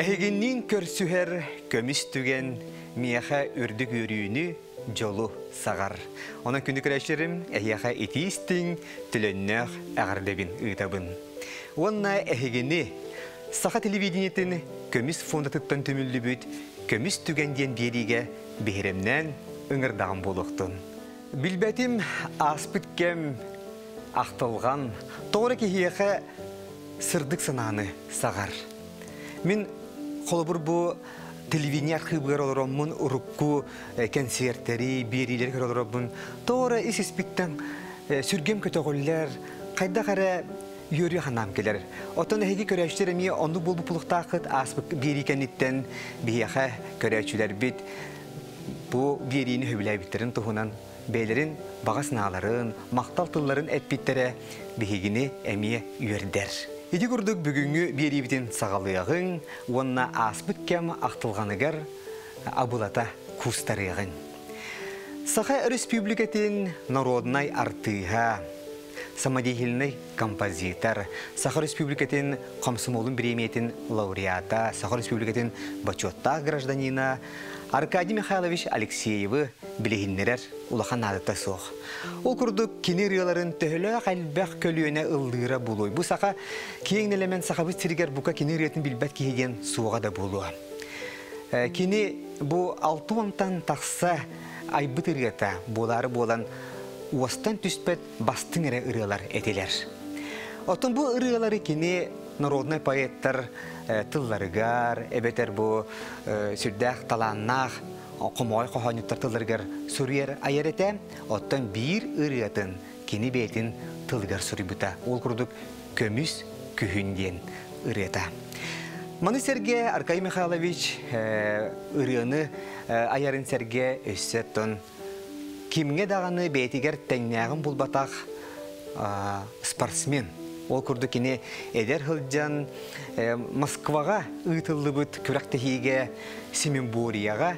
Эһигинниин көрсүһэр көмүс түгэн миэхэ үрдүк үөрүүнү, дьолу саҕар. Онон күндү көрөөччүлэрим, эһиэхэ итии истиҥ, төлөннөөх эҕэрдэбин ыытабын. Уонна эһигини Саха телевидениетин көмүс фондатыттан түмүллүбүт Көмүс түгэн диэн биэриигэ биһирэмнээн ыҥырдаҕым буолуохтун. Билбэтим ааспыт кэм ахтылҕан, тоҕо эрэ киһиэхэ сырдык санааны саҕар. Мин холобур бу телевидение архыыбыгар олороммун урукку кэнсиэртэри, биэриилэри көрө олоробун. Тоҕо эрэ ис-испиттэн сүргэм көтөҕүллэр, хайдах эрэ үөрүү санаам кэлэр. Оттон эһиги көрөөччүлэр эмиэ оннук буолбут булуктааххыт ааспыт биэрии кэнниттэн биһиэхэ көрөөччүлэрбит бу биэриини сөбүлээбиттэрин туһунан бэйэлэрин баҕа санааларын, махтал тылларын эппиттэрэ биһигини эмиэ үөрдэр. Ити курдук бүгүҥҥү биэриибитин саҕалыаҕыҥ уонна ааспыт кэм ахтылҕаныгар абылата куустарыаҕыҥ. Саха Өрөспүүбүлүкэтин народнай артыыһа, самодеятельнай композитор, Саха Республикатын комсомолун бириэмийэтин лауреата, Саха Республикатын бочуоттаах гражданина Аркадий Михайлович Алексеевы билиһиннэрэр улахан наадата суох. Ол курдук кини ырыаларын төһөлөөх элбэх көлүөнэ ыллыыра буолуой. Бу саха киэҥ нэлэмэн сахабыт сиригэр бука кини ырыатын билбэт киһи диэн суоҕа да буолуо. Кини бу 60-тан тахса айбыт ырыата буолаары буолан уостан түспэт бастыҥ эрэ ырыалар этилэр. Оттон бу ырыалары кини народнай поэттар тылларыгар, эбэтэр бу сүрдээх талааннаах хомоҕой хоһоонньуттар тылларыгар суруйар айар этэ. Оттон биир ырыатын кини бэйэтин тылыгар суруйбута. Ол курдук «Көмүс күһүн» диэн ырыата. Маны сэргэ Аркадий Михайлович ырыаны айарын сэргэ өссө оттон кимҥэ даҕаны бэйэтигэр тэҥнээҕин булбатах спортсмен. Ол курдук кини эдэр сылдьан Москваҕа ыытыллыбыт күрэхтэһиигэ Семимборияҕа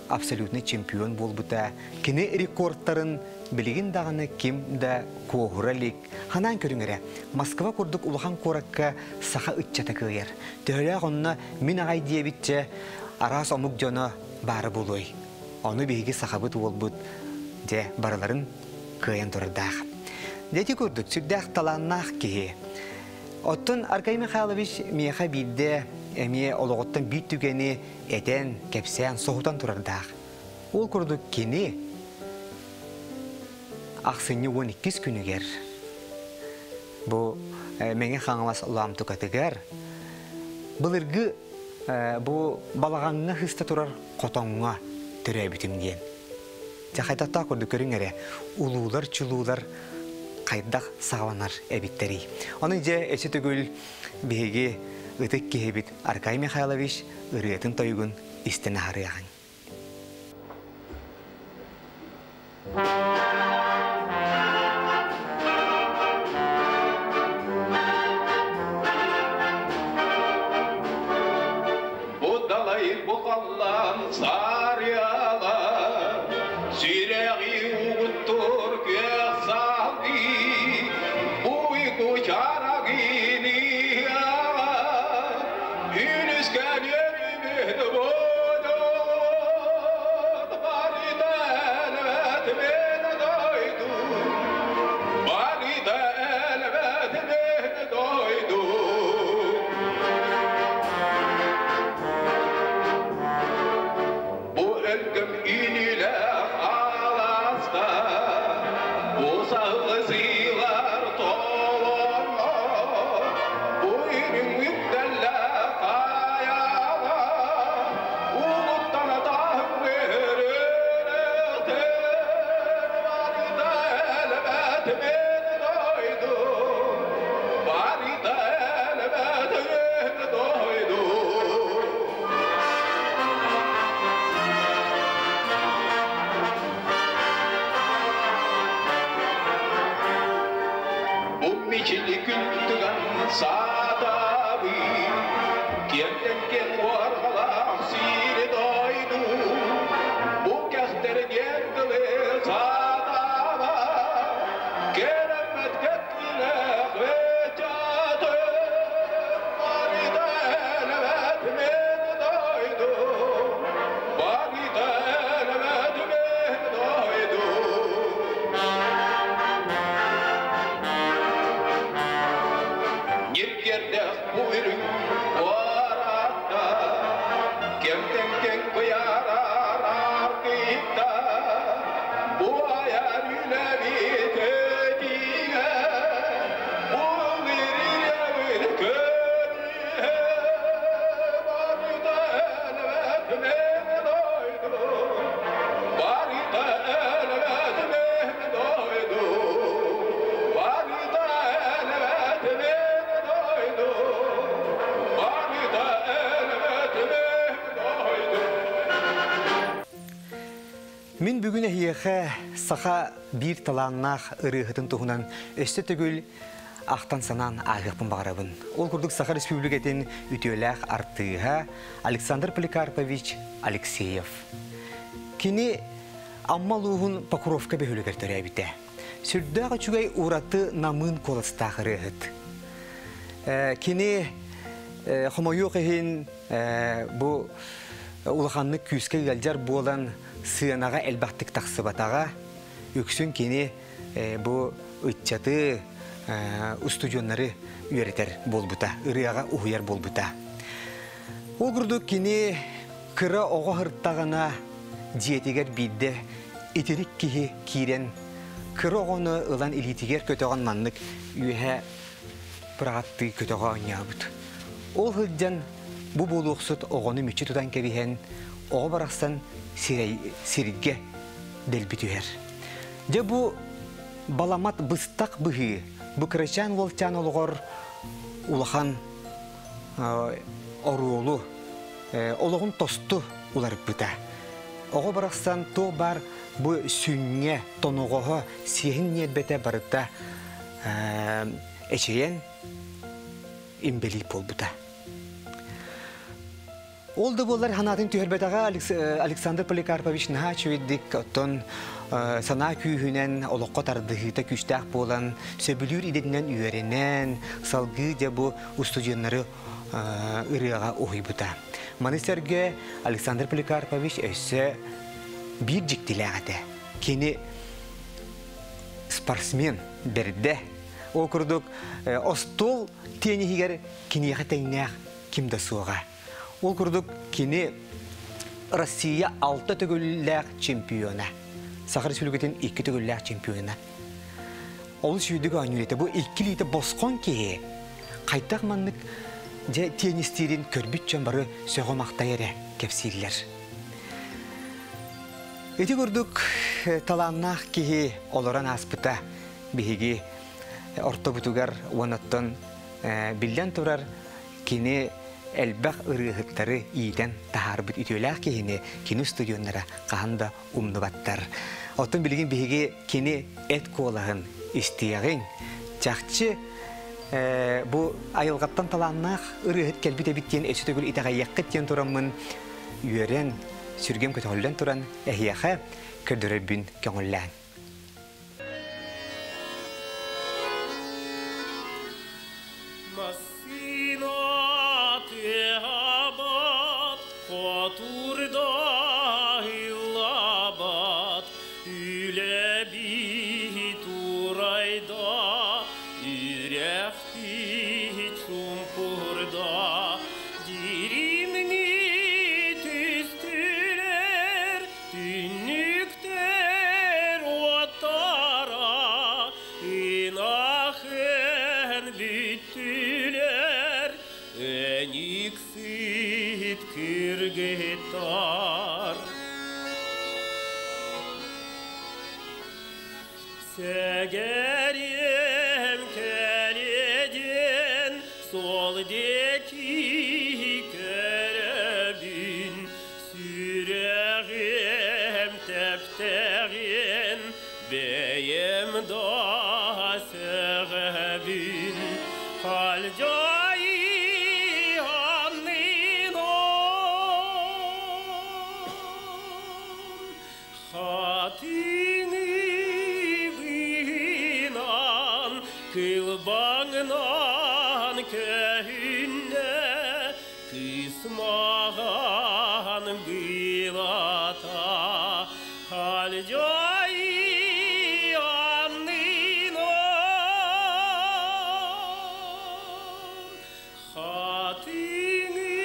абсолютный чемпион буолбута. Кини рекордтарын билигин даҕаны ким да куоһура илик. Ханаан көрүҥ эрэ, Москва курдук улахан куоракка саха ыччата кыайар. Төһөлөөх онно мин аҕай диэбитчэ араас омук дьоно баара буолуой. Ону биһиги сахабыт уолбут дьэ барыларын кыайан турардаах. Дьэ ити курдук сүрдээх талааннаах киһи. Оттон Аркадий Михайлович миэхэ биирдэ эмиэ олоҕуттан биир түгэни этэн, кэпсээн, соһутан турардаах. Ол курдук кини ахсынньы 12 күнүгэр бу Мэҥэ Хаҥалас Лаамтукатыгар былыргы бу балаҕаҥҥа сыста турар хотоҥҥо төрөөбүтүм диэн. Дьэ хайдахтаах курдук көрүҥ эрэ, улуулар-чулуулар хайдах саҕаланар эбиттэрий. Ону дьэ өссө төгүл биһиги ытык киһибит Аркадий Михайлович ырыатын-тойугун истэн аһарыаҕыҥ. Бу далай бу халлаан саарыала сүрэҕи угуттуур күөх салгыы буйку чарагыны Үнүскэн өрүбүт бодот барыта элбэт мен дойду барыта элбэт мен дойду Бу өлгөм үүнүүлээх алааска бу саһылысыылар толонно бу үрүҥ үктэллээх хайаҕа Кэмтэн кэм быйаарар артыыта, бу айар үлэбит өтүүгэ, бу ырыабыт көрүһэ, барыта элбэх мин дойду, барыта элбэх мин дойду, барыта элбэх мин дойду, барыта элбэх мин дойду. Мин бүгүн эһиэхэ саха биир талааннаах ырыаһытын туһунан өссө төгүл ахтан санаан ааһыахпын баҕарабын. Ол курдук Саха Республикатын үтүөлээх артыыһа Александр Поликарпович Алексеев. Кини Амма улууһун Покровка бөһүөлэгэр төрөөбүтэ. Сүрдээх үчүгэй ураты намыын куоластаах ырыаһыт. Кини хомойуох иһин бу улаханнык күүскэ ыалдьар буолан сыанаҕа элбэхтик тахсыбатаҕа. Үксүн кини бу ыччаты, устудьуоннары үөрэтэр буолбута, ырыаҕа уһуйар буолбута. Ол курдук кини кыра оҕо сырыттаҕына дьиэтигэр биирдэ итирик киһи киирэн кыра оҕону ылан илиитигэр көтөҕөн маннык үөһэ быраҕаттыы көтөҕө оонньообут. Ол сылдьан бу буолуохсут оҕону мүччү тутан кэбиһэн, оҕо барахсан сирэй сиргэ дэлби түһэр. Дьэ бу баламат быстах быһыы бу кырачаан уолчаан олоҕор улахан оруолу олоҕун тосту уларыппыта. Оҕо барахсан туох баар бу сүнньэ, тоноҕоһо, сиэһин ньиэрбэтэ барыта эчэйэн имбэлиит буолбута. Ол да буоллар санаатын түһэрбэтэҕэ Александр Поликарпович наһаа үчүгэйдик оттон санаа күүһүнэн олоххо тардыһыыта күүстээх буолан сөбүлүүр идэтинэн үөрэнэн салгыы дьэ бу устудьуоннары ырыаҕа уһуйбута. Маны сэргэ Александр Поликарпович өссө биир дьиктилээх этэ. Кини спортсмен бэрдэ. Ол курдук остуол тиэньиһигэр киниэхэ тэҥнээх ким да суоҕа. Ол курдук кини Россия алта төгүллээх чемпиона. Саха Республикатын икки төгүллээх чемпиона. Олус үүйдүк оонньуур этэ. Бу икки илиитэ босхоҥ киһи хайдах маннык дьэ теннистиирин көрбүт дьон бары сөҕө-махтай эрэ кэпсииллэр. Ити курдук талааннаах киһи олорон ааспыта биһиги ортобутугар уонна биллэн турар кини элбэх ырыаһыттары иитэн таһаарбыт үтүөлээх киһини кини устудьуоннара хаһан да умнубаттар. Оттон билигин биһиги кини эт куолаһын истиэҕиҥ. Чахчы бу айылҕаттан талааннаах ырыаһыт кэлбит эбит диэн өссө төгүл итэҕэйиэххит диэн тураммын үөрэн, сүргэм көтөҕүллэн туран эһиэхэ көрдөрөрбүн көҥүллээҥ. Массыына тыаһаабат, хотуурда ыллаабат, үлэбит урайда, үрэхпит чуумпурда, дириҥни түстүлэр, түннүктэр уоттара, ынахын бүттүлэр, эниксит кыргыттар. Сэгэрим кэлидин сол диэки көрөбүн, сүрэҕим тэптэҕин, бэйэм да сөҕөбүн. Халдьаайы аннынан хатыҥы быынан кылбаҥынан көһүннэ кыыс маҕан быылата халдьаайы аннынан хатыҥы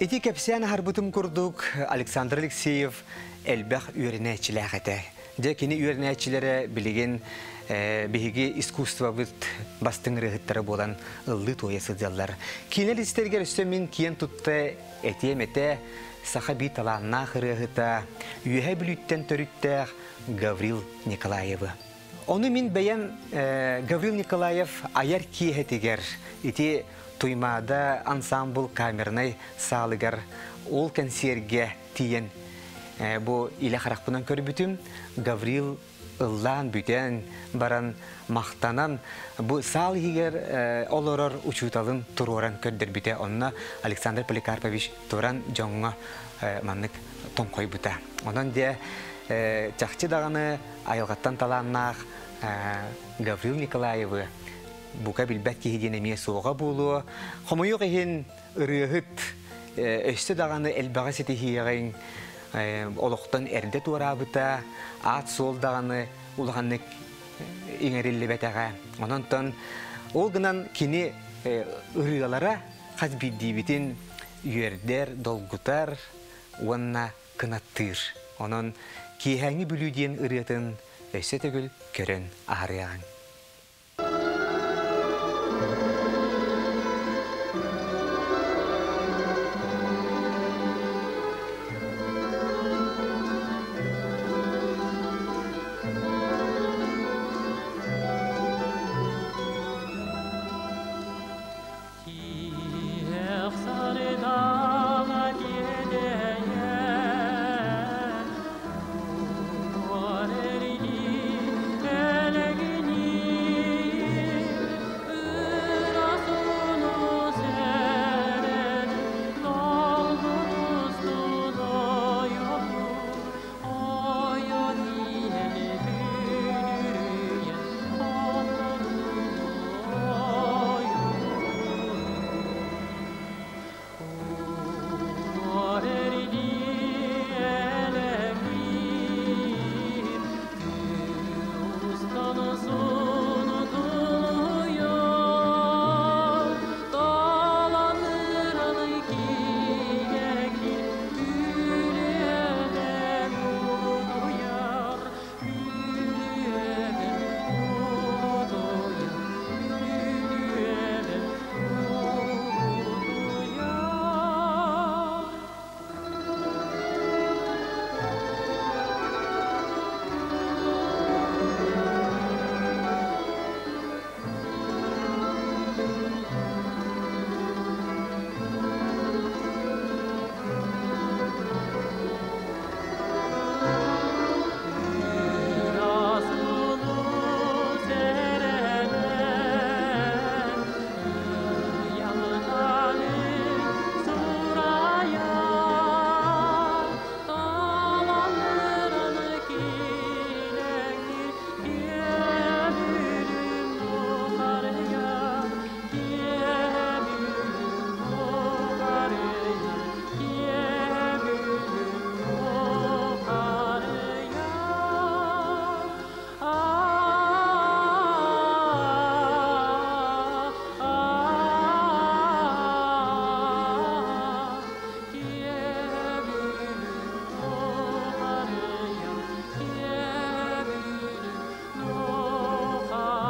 Ити кэпсээн аһарбытым курдук, Александр Алексеев элбэх үөрэнээччилээх этэ. Дьэ, кини үөрэнээччилэрэ билигин биһиги искусствобыт бастыҥ ырыаһыттара буолан ыллыы-туойа сылдьаллар. Киинэ истэригэр өссө мин киэн тутта этиэм этэ, саха биир талааннаах ырыаһыта, Үөһээ Бүлүүттэн төрүттээх Гаврил Николаевы. Ону мин бэйэм Гаврил Николаев айар киэһэтигэр ити Туймаада ансаамбыл камернай саалыгар ол кэнсиэргэ тиийэн бу илэ харахпынан көрбүтүм. Гаврил ыллаан бүтэн баран махтанан бу саал иһигэр олорор учууталын туруоран көрдөрбүтэ. Онно Александр Поликарпович туран дьоҥҥо маннык тоҥхойбута. Онон дьэ чахчы даҕаны айылҕаттан талааннаах Гаврил Николаевы бука билбэт киһи диэн эмиэ суоҕа буолуо. Хомойуох иһин ырыаһыт өссө даҕаны элбэҕи ситиһиэҕиҥ, олохтон эрдэ туораабыта, аат-суол даҕаны улаханнык иҥэриллибэтэҕэ. Онон ол гынан кини ырыалара хас биирдиибитин үөрдэр, долгутар уонна кынаттыыр. Онон «Киэһээҥҥи Бүлүү» диэн ырыатын өссө төгүл көрөн аһарыаҕыҥ. Тиһэх сардаҥа тиэтэйэн, уҥуор эрдии элэгиниир, ыраас ууну сэрэн, долгун устун ойолуур, ойон иһэн бүдүрүйэн, хотторууну ойуулуур. Уҥуор эрдии элэҥниир, устан сунтуйар, таланыран кигэки күлүөбэн утуйар, күлүөбэн утуйар, күлүөбэн утуйар. Ыраас ууну сэрэнэн, ыйамтаны сурайан, таланыран килэҥнир киэбүрүм бухарыйар, киэбүрүм бухарыйар, киэбүрүм бухарыйар. А, киэбүрүм бухарыйар, киэбүрүм бухарыйар.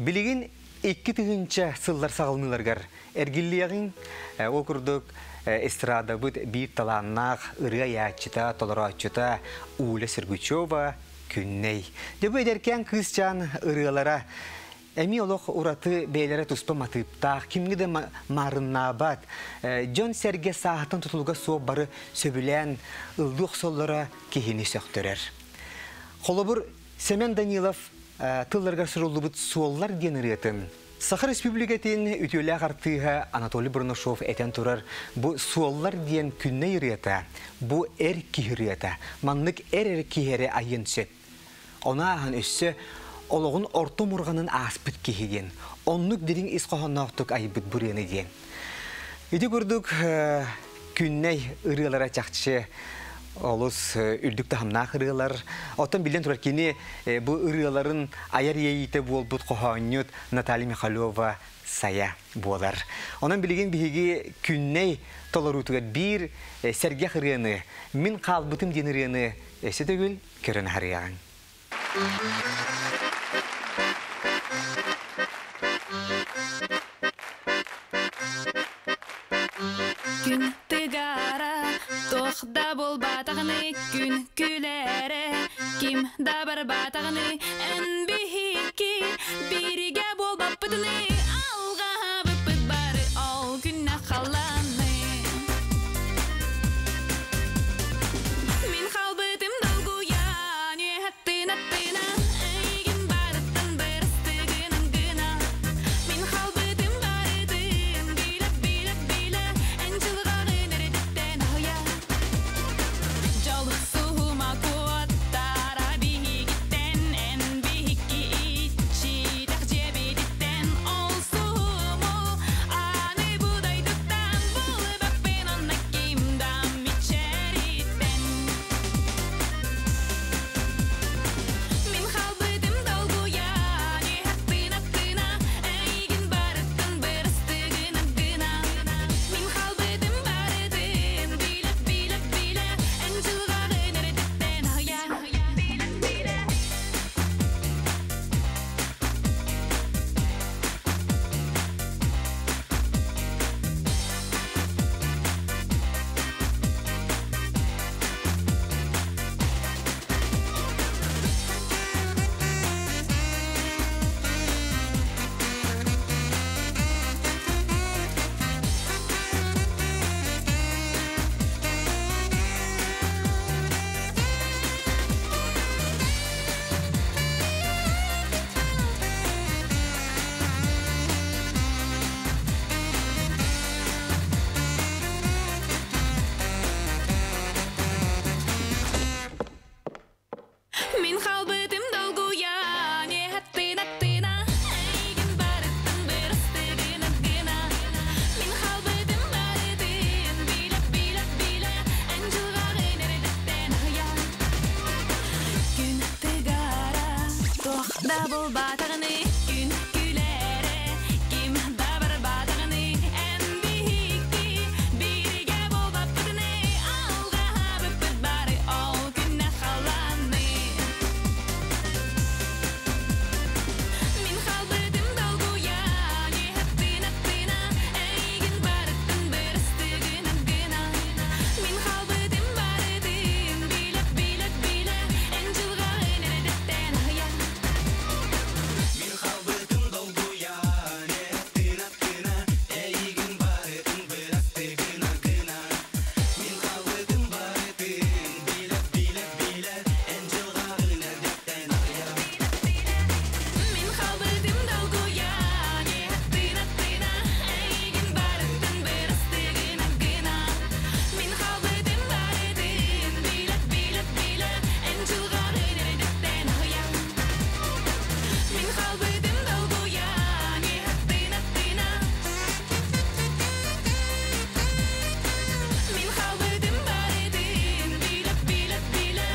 Билигин 2000 сыллар саҕаланыыларыгар эргиллиэҕиҥ, ол курдук эстрадабыт биир талааннаах ырыа айааччыта, толорооччута Уля Сергучева Күннэй. Дьэ бу эдэркээн кыысчаан ырыалара эмиэ олох ураты бэйэлэрэ туспа матыыптаах, кимҥэ да маарыннаабат, дьон-сэргэ сааһыттан тутулуга суох бары сөбүлээн ыллыы охсоллоро киһини сөхтөрөр. Холобур, Сэмэн Данилов тылларыгар суруллубут «Суоллар» диэн ырыатын Саха Республикатын үтүөлээх артыыһа Анатолий Бурнашов этэн турар бу «Суоллар» диэн күннэй ырыата, бу эр киһи ырыата. Маннык эр-эр киһи эрэ айыан сөп. Ону ааһан өссө олоҕун орто мурҕанын ааспыт киһи диэн, оннук дириҥ ис хоһоонноохтук айбыт бу ырыаны диэн. Ити курдук күннэй ырыалара чахчы Олус үрдүк таһымнаах ырыалар. Оттон биллэн турар кини бу ырыаларын айар иэйиитэ буолбут хоһоонньут Наталья Михалева Сайа буолар. Онон билигин биһиги Күннэй толоруутугар биир сэргэх ырыаны, Мин хаалбытым диэн ырыаны өссө төгүл көрөн аһарыаҕыҥ. Күн тыгара, туох да буолбатаҕыны, күн күлэрэ, ким да барбатаҕыны, эн биһикки биригэ буолбаппытыны, алҕаһабыппыт бары ол күннэ халлааны. Мин хаалбытым долгуйан, үөһэттин-аттына, эйигин барыттан бырастыгынан гына. Мин хаалбытым барытын билэ-билэ-билэ, эн дьылҕаҕын эрэдиттэн аһыйа. Дьол суһума куоттара биһигиттэн, эн биһикки иччитэх дьиэбититтэн. Ол суһуму аны бу дойдуттан булбаппын онно ким да мичэриттэн. Мин хаалбытым долгуйан, үөһэттин-аттына, эйигин барыттан бырастыгынан гына. Мин хаалбытым барытын билэ-билэ-билэ, эн дьылҕаҕын эрэдиттэн аһыйа. Билэ-билэ. Мин хаалбытым долгуйан, үөһэттин-аттына, эйигин барыттан бырастыгынан гына. Мин хаалбытым барытын билэ-билэ-билэ, эн дьылҕаҕын эрэдиттэн аһыйа. Күн тыгара, туох да буолбатаҕыны, күн күлэрэ, ким да барбатаҕыны, эн биһикки бииргэ буолбаппытыны, алҕаһабыппыт бары ол күннэ халлааны. Мин хаалбытым долгуйан, үөһэттин-аттына, эйигин барыттан бырастыгынан гына. Мин хаалбытым барытын билэ-билэ-билэ, эн дьылҕаҕын эрэдиттэн аһыйа. Мин хаалбытым долгуйан, эттин-аттына, эйигин барытын бырастыгынан гына. Мин хаалбытым барытын билэ-билэ-билэ, эн дьылҕаҕын эрдэттэн аһыйа. Мин хаалбытым долгуйан, үөһэттин-аттына, эйигин барыттан бырастыгынан гына. Мин хаалбытым барытын билэ-билэ-билэ, эн дьылҕаҕын эрэдиттэн аһыйа. Мин хаалбытым долгуйан, үөһэттин-аттына. Мин хаалбытым барытын билэ-билэ-билэ.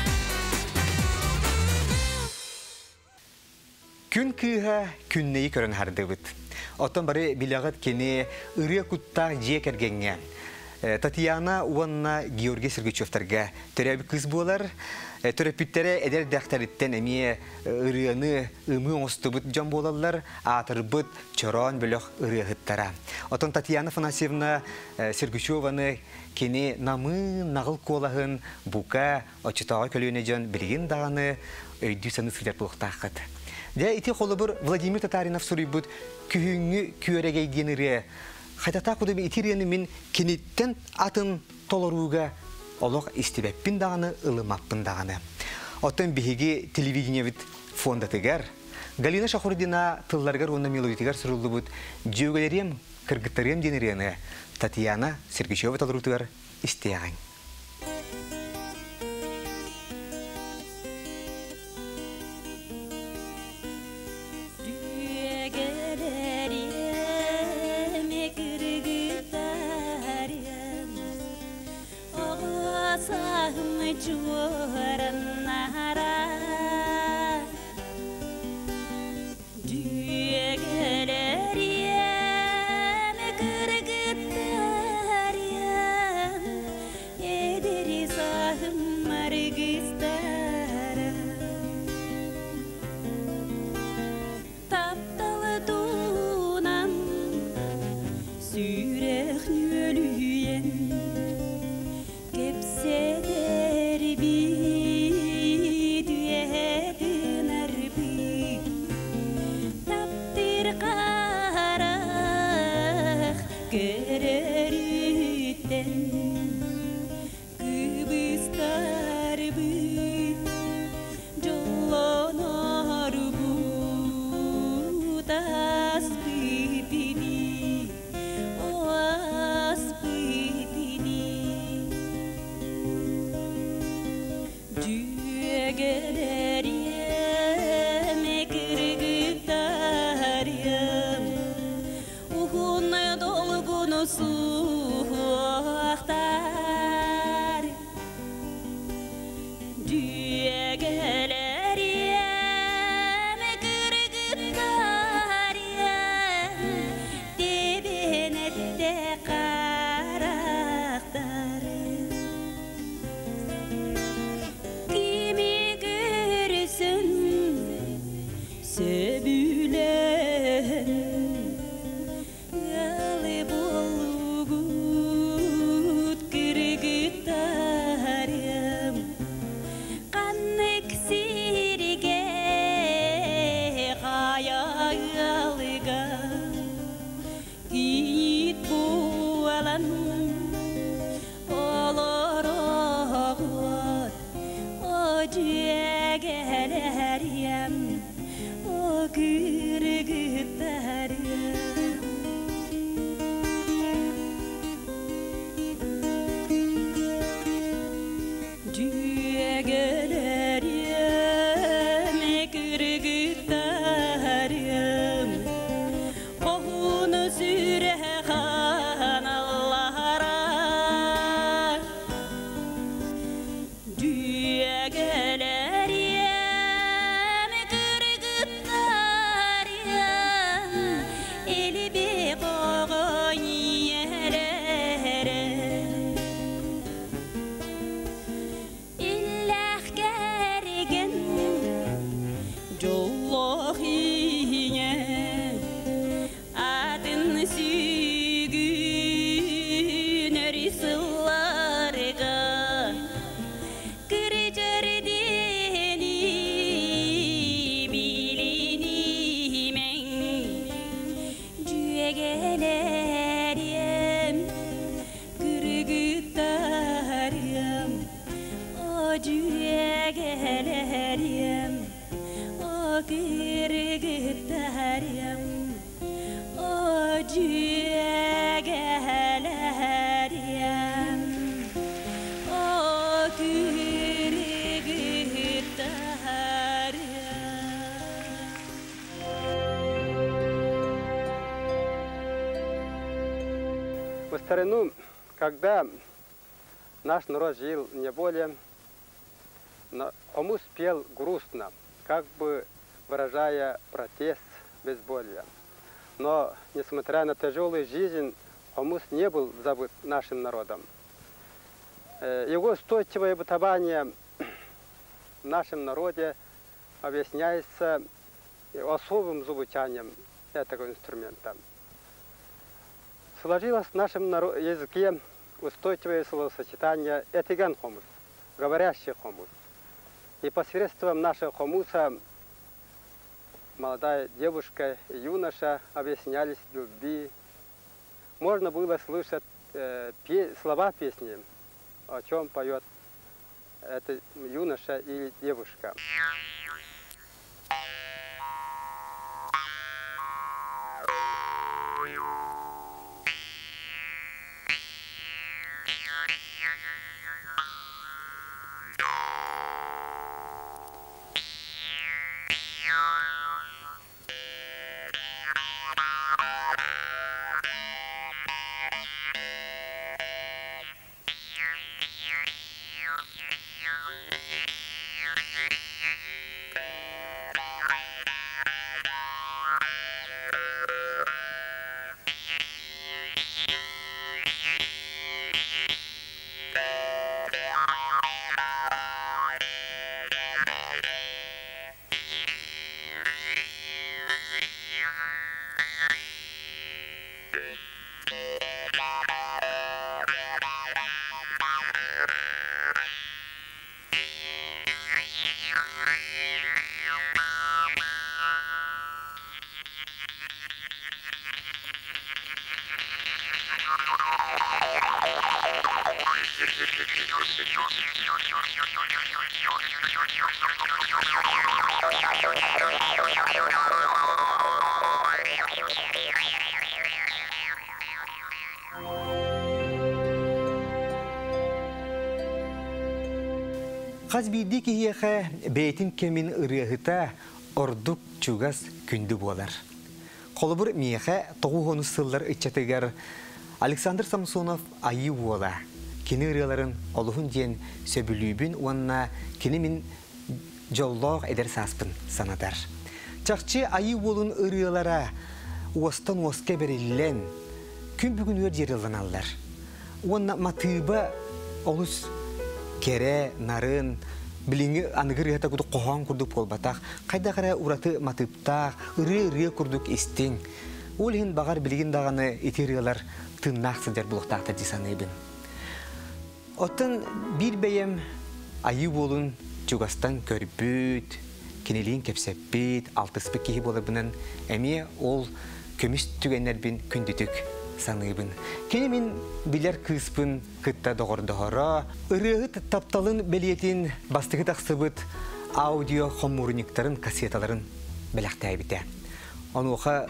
Күн кыыһа Күннэйи көрөн аһардыбыт. Оттон бары билэҕит кини ырыа куттаах дьиэ кэргэҥҥэ Татьяна уонна Георгий Сергучевтарга төрөөбүт кыыс буолар. Төрөппүттэрэ эдэр дэхтэриттэн эмиэ ырыаны ымыы оҥостубут дьон буолаллар, аатырбыт чороон бөлөх ырыаһыттара. Оттон Татьяна Афанасьевна Сергучеваны кини намыын наҕыл куолаһын бука оччотооҕу көлүөнэ дьон билигин даҕаны өйдүү-саныы сылдьар буолуохтааххыт. Дьэ ити холобур Владимир Татаринов суруйбут Күһүҥҥү күөрэгэй диэн ырыа хайдахтаах курдук ити ырыаны мин киниттэн атын толорууга олох истибэппин даҕаны, ылыммаппын даҕаны. Оттон биһиги телевидениебит фондатыгар Галина Шахурдина тылларыгар уонна мелодиятыгар суруллубут Дьүөгэлэриэм, кыргыттарыам диэн ырыаны Татьяна Сергучева толоруутугар истиэҕиҥ. Дьүөгэлэриэм, кыргыттарыам, оҕо сааһым Дьүөгэлэриэм, о кыргыттарым. Дьүөгэлэриэм, кыргыттарым, хоһууну сүрэх аналлара. Дьүөгэлэриэм, кыргыттарым, элбэх оҕо ийэлэрэ. Иллээх кэргэн, дьоллоох ийэ, атын сүгүн өрү сылларга кырдьар диэни билинимэҥ. Дьүөгэлэриэм, кыргыттарым, о дьүөгэлэриэм, о кыргыттарым, о дьүөгэлэриэм, о кыргыттарым. В старину, когда наш народ жил в неволе, хомус пел грустно, как бы выражая протест безволья. Но, несмотря на тяжелую жизнь, хомус не был забыт нашим народом. Его устойчивое бытование в нашем народе объясняется особым звучанием этого инструмента. Сложилось в нашем языке устойчивое словосочетание «этигэн хомус», говорящий хомус. И посредством нашего хомуса молодая девушка и юноша объяснялись в любви. Можно было слышать слова песни, о чем поет этот юноша или девушка. Хас биирдии киһиэхэ бэйэтин кэмин ырыаһыта ордук чугас күндү буолар. Холобур, миэхэ 90-ус сыллар ыччатыгар Александр Самсонов Айыы Уола кини ырыаларын олуһун диэн сөбүлүүбүн уонна кини мин дьоллоох эдэр сааспын санатар. Чахчы Айыы Уолун ырыалара уостан уоска бэриллэн, күн бүгүнүгэр дьарылланаллар. Уонна матыыба олус кэрэ, нарын, билиҥҥи аныгы ырыата курдук хоһоон курдук буолбатах, хайдах эрэ ураты матыыптаах, ырыа-ырыа курдук истиҥ. Ол иһин баҕар билигин даҕаны ити ырыалар тыыннаах сылдьар буолуохтаахтар дии саныыбын. Оттон биир бэйэм Айыы Уолун чугастан көрбүт, кинилиин кэпсэппит, алтыспыт киһи буоларбынан эмиэ ол көмүс түгэннэрбин күндүтүк саныыбын. Кини мин билэр кыыспын кытта доҕордоһоро, ырыаһыт тапталын бэлиэтин бастакы тахсыбыт аудио хомуурунньуктарын, кассеталарын бэлэхтээбитэ. Онуоха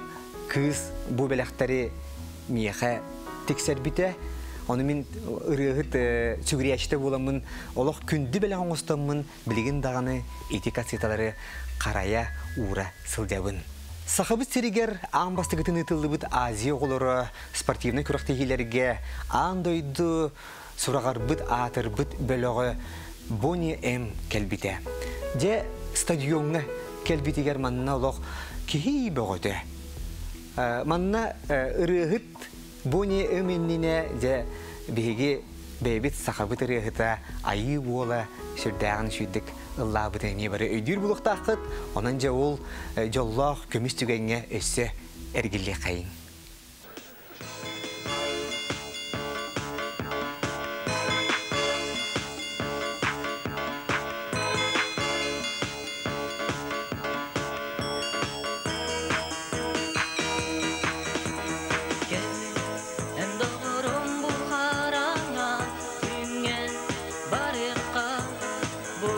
кыыс бу бэлэхтэри миэхэ тиксэрбитэ. Ону мин ырыаһыт сүгүрүйээччитэ буоламмын, олох күндү бэлэх оҥостоммун, билигин даҕаны ити кассеталары харайа, уура сылдьабын. Сахабыт сиригэр аан бастакытын ыытыллыбыт Азия оҕолоро спортивнай күрэхтэһиилэргэ аан дойду сураҕарбыт аатырбыт бөлөҕө Бони М кэлбитэ. Дьэ, стадиоҥҥа кэлбитигэр манна олох киһи бөҕөтө. Манна ырыаһыт Бони М иннинэ дьэ биһиги бэйэбит сахабыт ырыаһыта Айыы Уола сүрдээҕин үчүгдүк ыллаабытын эмиэ бары өйдүүр буолуохтааххыт. Онон дьэ ол дьоллоох көмүс түгэҥҥэ өссө эргиллиэххэйиҥ. Эн доҕорум бу хараҥа күҥҥэ барыахха бу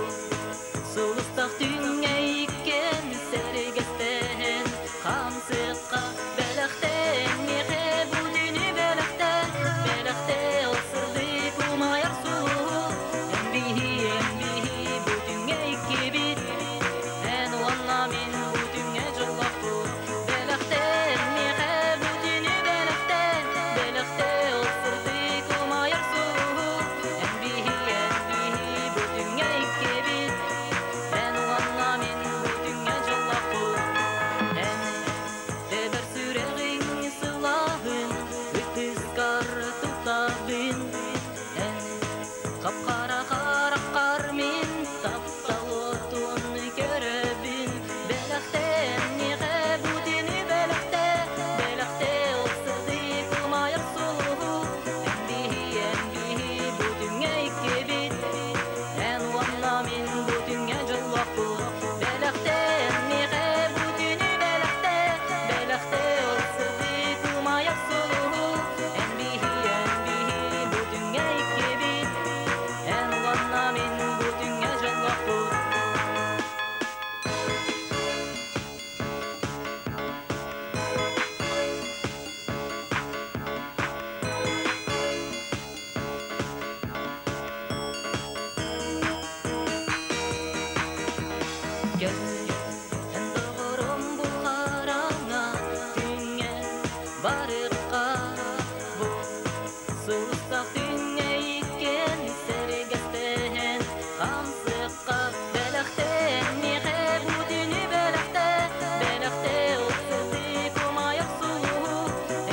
сулустах түҥҥэ иккиэн сэргэстэһэн Хамсыкка бэлэхтээ миэхэ бу түүнү бэлэхтээ бэлэхтээ ол сырдык умайар сулуһу эн биһи эн биһи бу түҥҥэ иккибит эн уонна мин бу түҥҥэ дьоллоохпут бэлэхтээ миэхэ бу түүнү бэлэхтээ бэлэхтээ ол сырдык умайар сулуһу эн биһи эн биһи бу түҥҥэ иккибит эн уонна мин бу түҥҥэ дьоллоохпут Эн тэбэр сүрэҕиҥ сылааһын ытыскар тутабын Эн хап-хара хараххар мин таптал уотун көрөбүн Бэлэхтэн миэхэ бу түүнү бэлэхтээ Бэлэхтээ ол сырдык умайар сулуһу Эн биһи, эн биһи бу түҥҥэ иккибит Эн уонна мин бу түҥҥэ дьоллоохпут Бэлэхтээ миэхэ бу түүнү бэлэхтээ Бэлэхтээ ол сырдык умайар сулуһу Эн биһи, эн биһи бу түҥҥэ иккибит Эн уонна мин бу түҥҥэ дьоллоохпут Эн доҕорум бу хараҥа түҥҥэ барыахха бу сулустаах түҥҥэ иккиэн сэргэстэһэн хамсыахха бэлэхтээ миэхэ бу түүнү бэлэхтээ бэлэхтээ ол сырдык умайар сулуһу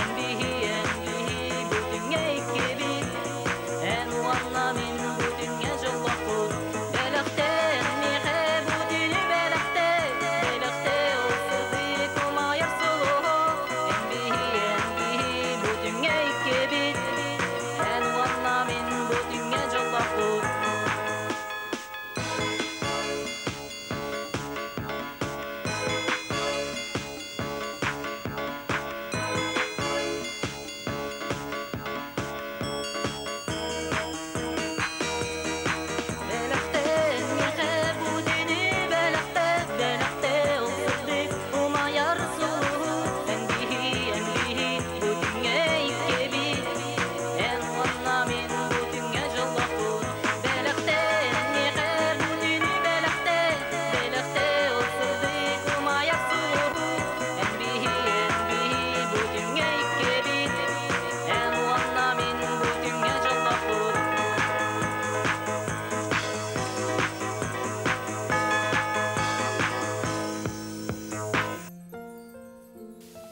эн биһи эн биһи бу түҥҥэ иккибит эн уонна мин бу түҥҥэ дьоллоохпут Бэлэхтээ миэхэ бу түүнү бэлэхтээ Бэлэхтээ ол сырдык умайар сулуһу Эн биһи, эн биһи бу түҥҥэ иккибит Эн уонна мин бу түҥҥэ дьоллоохпут Бэлэхтээ миэхэ бу түүнү бэлэхтээ Бэлэхтээ ол сырдык умайар сулуһу Эн биһи, эн биһи бу түҥҥэ иккибит Эн уонна мин бу түҥҥэ дьоллоохпут Бэлэхтээ миэхэ бу түүнү бэлэхтээ Бэлэхтээ ол сырдык умайар сулуһу Эн биһи, эн биһи бу түҥҥэ иккибит Эн уонна мин бу түҥҥэ дьоллоохпут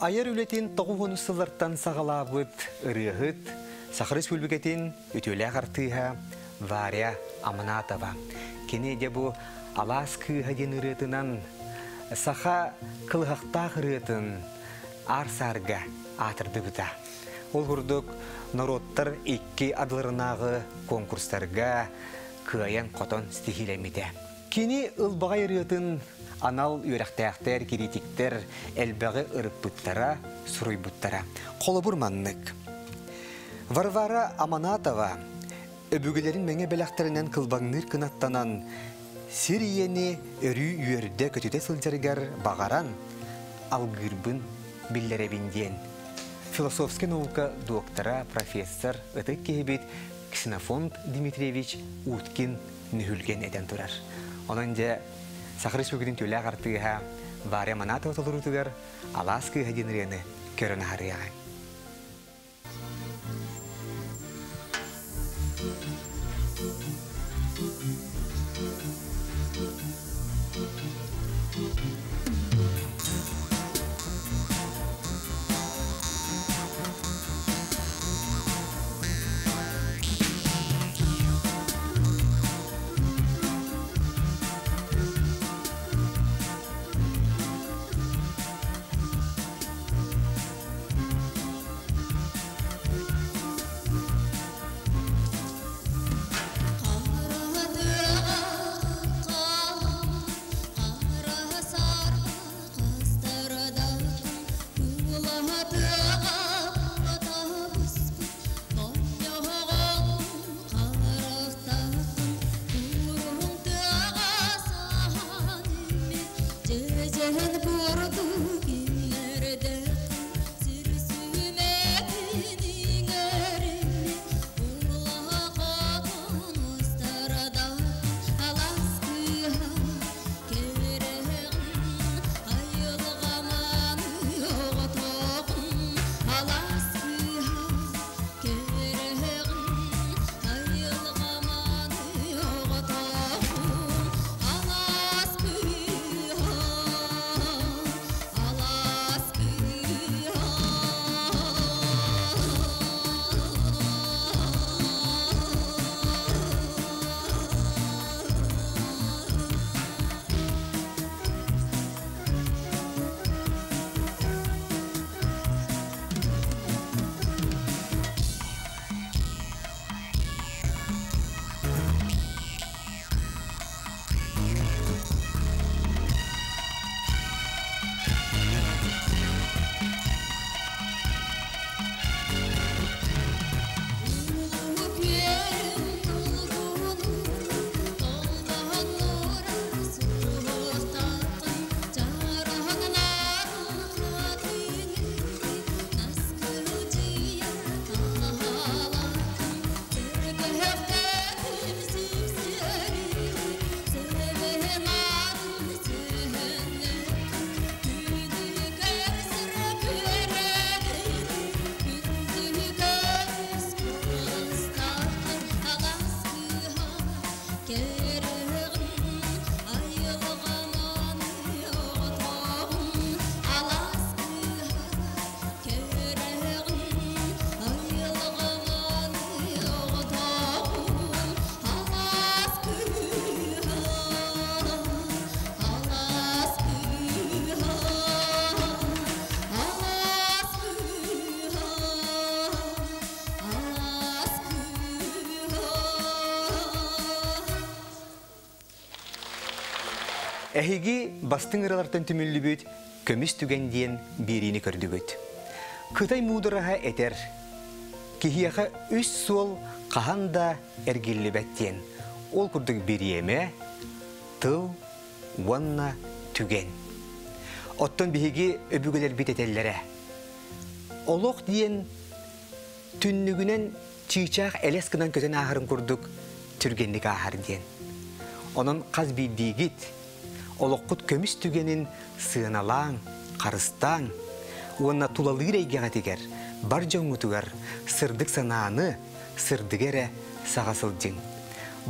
Айар үлэтин тоҕус сыллартан саҕалаабыт ырыаһыт, Саха Республикатын үтүөлээх артыыһа Варя Аманатова. Кини дьэ бу Алаас кыыһа диэн ырыатынан саха кылыһахтаах ырыатын аар-саарга аатырдыбыта. Ол курдук норуоттар икки ардыларынааҕы конкурстарга кыайан-хотон ситиһиилэммитэ. Кини ылбаҕай ырыатын анал үөрэхтээхтэр, кириитиктэр элбэҕи ырыппыттара, суруйбуттара. Холобур маннык. Варвара Аманатова өбүгэлэрин мэҥэ бэлэхтэринэн кылбаҥныыр кынаттанан, Сир ийэни өрүү үөрдэ көтүтэ сылдьарыгар баҕаран, алгыырбын биллэрэбин диэн философскай наука доктора, профессор, ытык киһибит Ксенофонт Дмитриевич Уткин нүһүлгэн этэн турар. Онон дьэ Саха Республикатын түүлээх артыыһа Варя Манатова толоруутугар Алаас кыыһа диэн ырыаны көрөн аһарыаҕыҥ. Эһиги бастыҥ ыралартан түмүллүбүт көмүс түгэн диэн биэриини көрдүгүт. Кытай муудараһа этэр, киһиэхэ үс суол хаһан да эргиллибэт диэн. Ол курдук бириэмэ, тыл уонна түгэн. Оттон биһиги өбүгэлэрбит этэллэрэ. Олох диэн түннүгүнэн чыычаах элэс гынан көтөн ааһарын курдук түргэнник ааһар диэн. Онон хас биирдиигит олоххут көмүс түгэнин сыаналааҥ, харыстааҥ уонна тулалыыр эйгэҕитигэр, бар дьоҥҥутугар сырдык санааны, сырдыгы эрэ саҕа сылдьыҥ.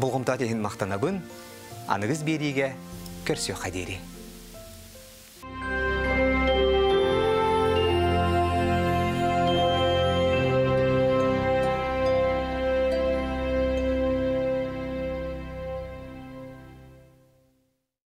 Болҕомтоот иһин махтанабын, аныгыс биэриигэ көрсүөххэ диэри.